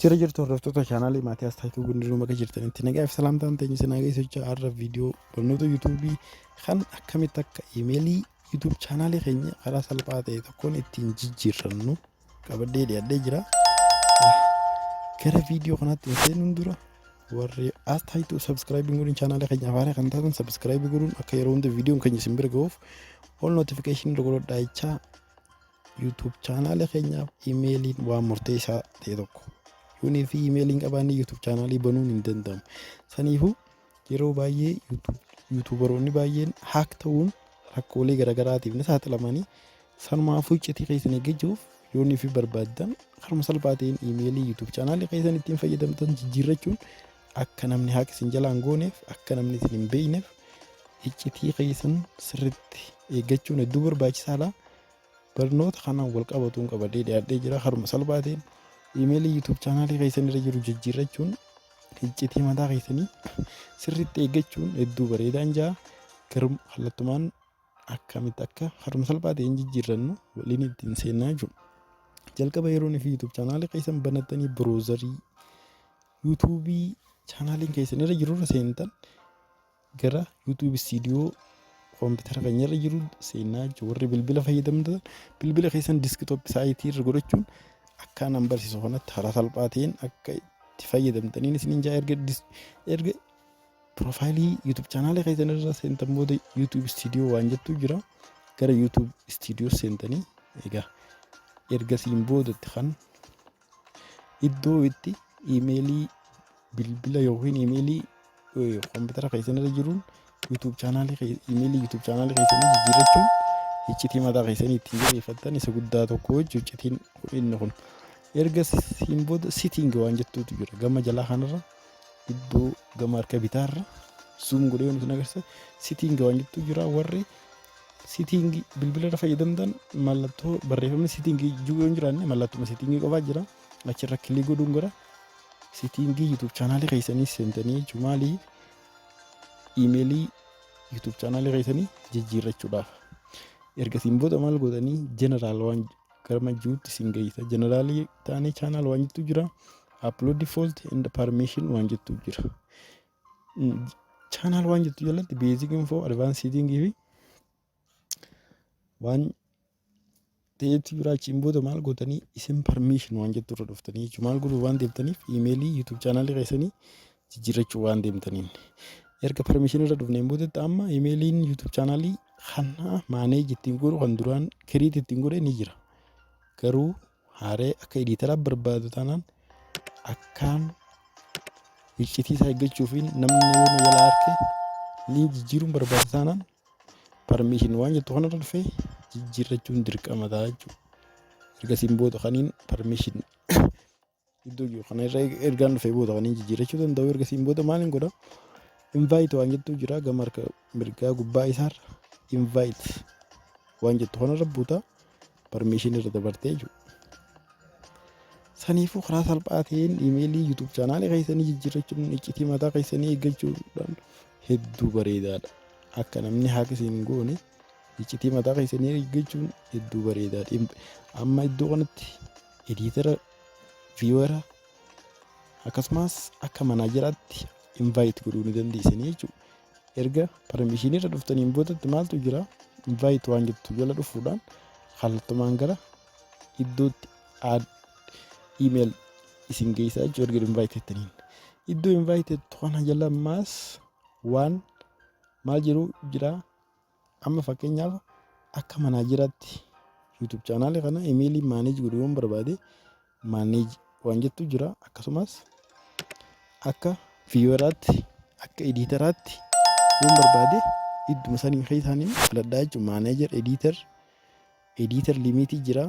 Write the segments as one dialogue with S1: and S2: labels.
S1: Jira jirtu hordoftoota chaanaalii Maatiyaas Taayituu, hundinuu bakka jirtanitti nagaa fi salaamtaan teenya isin haa geessu jecha, har'a viidiyoo barnoota YouTubeii kan akkamitti akka iimeelii YouTube chaanaalii keenya karaa salphaa ta'e tokkoon ittiin jijjiirrannu qabadhee dhiyaadhee jira. Gara viidiyoo kanaatti hin seenuun dura, warri as taayituu subscribe godhuun chaanaalii keenya afaan kan taatan subscribe godhuun akka yeroo hunda viidiyoon keenya isin bira gahuuf all notification irra godhadhaa jechaa, YouTube chaanaala keenyaaf iimeeliin waan murteessaa ta'e tokko. Yoonii fi iimeeliin qabaanne YouTube chaanaalii banuun hin danda'amu. Saniifuu yeroo baay'ee YouTuberoonni baay'een hack ta'uun rakkoolee garaagaraatiif ni saaxilamanii, sanumaafuu iccitii keessan eeggachuuf yoonii fi barbaaddan karuma salphaa ta'een iimeelii YouTube chaanaalii keessan ittiin fayyadamtan jijjiirrachuun akka namni hack isin jalaan gooneef, akka namni isin hin beekneef iccitii keessan sirriitti eeggachuun hedduu barbaachisaadha. Barnoota kanaan wal qabatuun qabadhee dhiyaadhee jira. Karuma salphaa ta'een iimeelii YouTube chaanaalii keessan irra jiru jijjiirrachuun iccitii mataa keessanii sirriitti eeggachuun hedduu bareedaan jaa. Garuu kallattumaan akkamitti akka karuma salphaa ta'een jijjiirrannu waliin ittiin seennaa jechuudha. Jalqaba yeroo fi YouTube chaanaalii keessan banattanii browserii YouTubeii chaanaaliin keessan irra jiru irra seentan, gara YouTube Studio koompitara keenya irra jiru seenaa jechuudha. Warri bilbila fayyadamtan bilbila keessan desktop siteii irra godhachuun akka anan barsiisu kanatti karaa salphaa ta'een akka itti fayyadamtaniin isiniin jaa. Erga profileii YouTube chaanaalii keessan irra seentan booda YouTube Studio waan jettu jira. Gara YouTube Studio seentanii, egaa ergasiin boodatti kan iddoo itti iimeelii bilbila yookiin iimeelii koompitara keessan irra jiruun YouTube chaanaalii, iimeelii YouTube chaanaalii keessanii jijjiirrachuun iccitii mataa keessanii ittiin jabeeffattan isa guddaa tokko jechuudha iccitiin inni kun. Erga siin booda setting waan jettuutu jira. Gama jalaa kanarra, iddoo gama harka bitaarra zoom godhee yoo isin agarsiisa, setting waan jettu jira. Warri setting bilbila irra fayyadamtan mallattoo barreeffamni setting jiru yoo hin jiraanne, mallattuma setting qofaa jira. Achirra click godhuun gara settingii YouTube chaanaalii keessanii seentanii jechuun maali, iimeelii YouTube chaanaalii keessanii jijjiirrachuudhaaf. Ergasiin booda maal godhanii, general waan gara jirutti isin geessa. Generalii ta'anii channel waan jettu jira. Upload default and permission waan jettu jira. Channel waan jettu jalatti basic info, advanced setting fi waan ta'etu jira. Achiin booda maal gootanii, isin permission waan jettu irra dhuftanii jechuudha. Maal godhuu waan deemtaniif, iimeelii YouTube chaanaalii keessanii jijjiirrachuu waan deemtaniin. Erga permission irra dhufneen boodatti, amma iimeeliin YouTube chaanaalii kana manage ittiin godhu kan duraan create ittiin godhe ni jira. Garuu haaree akka editoraa barbaadu taanaan, akkaan iccitii isaa eeggachuu fi namni yoo na jalaa harke ni jijjiiruun barbaadu taanaan, permission waan jettu kanarra dhufee jijjiirrachuun dirqama ta'a jechuudha. Ergasiin booda kaniin permission iddoo jiru kana irra ergaan dhufee booda kaniin jijjiirrachuu danda'u. Ergasiin booda maaliin godha? Invite waan jettu jira, gama harka mirgaa gubbaa isaarra invite waan jettu kanarra buuta, permission irra dabartee jechuudha. Saniifuu karaa salphaa ta'een iimeelii YouTube chaanaalii keessanii jijjiirrachuun iccitii mataa keessanii eeggachuudhaan hedduu bareedaadha. Akka namni hack isin hin goone iccitii mataa keessanii eeggachuun hedduu bareedaadha. Amma iddoo kanatti editor, viewer, akkasumas akka manageraatti invite godhuu ni dandeessanii jechuudha. Erga permissionii irra dhuftaniin boodatti maaltu jira? Invite waan jettu jala dhufuudhaan kallattumaan gara iddootti add email isin geessaa jechuudha erga invite jettaniin. Iddoo invite jettu kana jala ammaas waan maal jiru jira? Amma fakkeenyaaf akka manageraatti YouTube chaanaalii kana imeelii manage godhuu yoon barbaade, manage waan jettu jira. Akkasumas akka vieweraatti, akka editoraatti yoon barbaade, idduma sanii keessaanii filadhaa jechuudha. Manager, editor, editor limitii jira,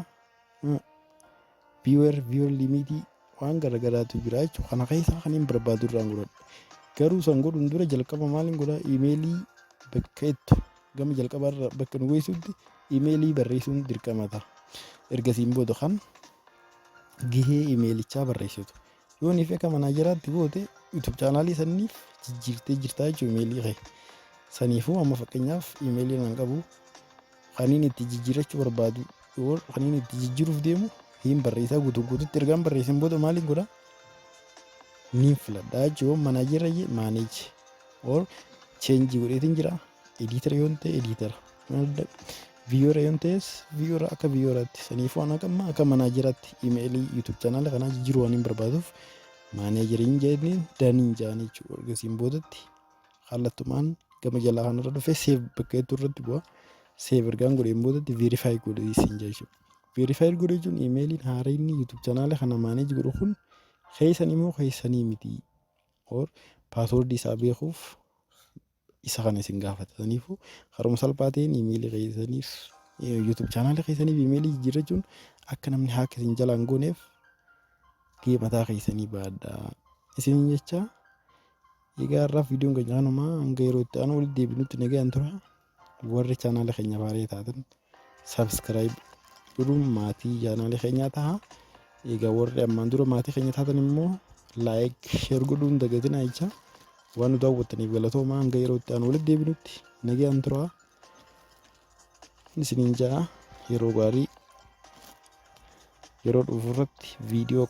S1: viewer, viewer limitii, waan garagaraatu jira jechuudha. Kana keessaa kan hin barbaadu irraan godhadha. Garuu san godhuun dura jalqaba maaliin godhaa? Imeelii bakka ittu gama jalqabaarra bakka nu geessutti imeelii barreessuun dirqama ta'a. Ergasiin booda kan gahee imeelichaa barreessitu. Yoo niif akka manageraatti goote, YouTube chaanaalii saniif jijjiirtee jirtaa jechuudha imeelii kee. Saniifuu amma fakkeenyaaf imeelii nan qabu kaniin itti jijjiirrachuu barbaadu, yoo kaniin itti jijjiiruuf deemu hin barreessaa guutuu guututti. Ergaan barreessin booda maaliin godha? Niin filadha jechuun manager manage or change godheetiin jira. Editor yoon ta'e editor, viewer yoon ta'es viewer, akka vieweraatti. Saniifuu an akka amma akka manageraatti imeelii YouTube channel kanaa jijjiiruu waan hin barbaaduuf manageriin jedhanii doneiin jedhan jechuudha. Ergasiin boodatti kallattumaan gama jalaa kanarra dhufee save bakka hedduu irratti bu'a. Save ergaan godheen boodatti verify godhee siin jechuudha. Verify godhee jechuun imeeliin haaraa YouTube channel kana manage godhu kun keessan immoo keessanii miti or passwordii isaa beekuuf isa kana isin gaafata. Saniifuu karuma salphaa ta'een imeelii keessaniif, YouTube channel keessaniif imeelii jijjiirrachuun akka namni hack isin jalaan gooneef gahee mataa keessanii baadhaa isin jecha. Egaa har'aaf viidiyoon keenya kanumaa. Hanga yeroo itti aanu walitti deebinutti nagaan tura. Warri channel keenya haaraa taatan subscribe godhuun maatii channel keenyaa ta'a. Egaa warri ammaan dura maatii keenya taatan immoo like, share godhuun dagatinaa jecha. Waan nu daawwattaniif galatoomaa. Hanga yeroo itti aanu walitti deebinutti nagaan tura. Isiniin ja'a, yeroo gaarii. Yeroo dhufu irratti viidiyoo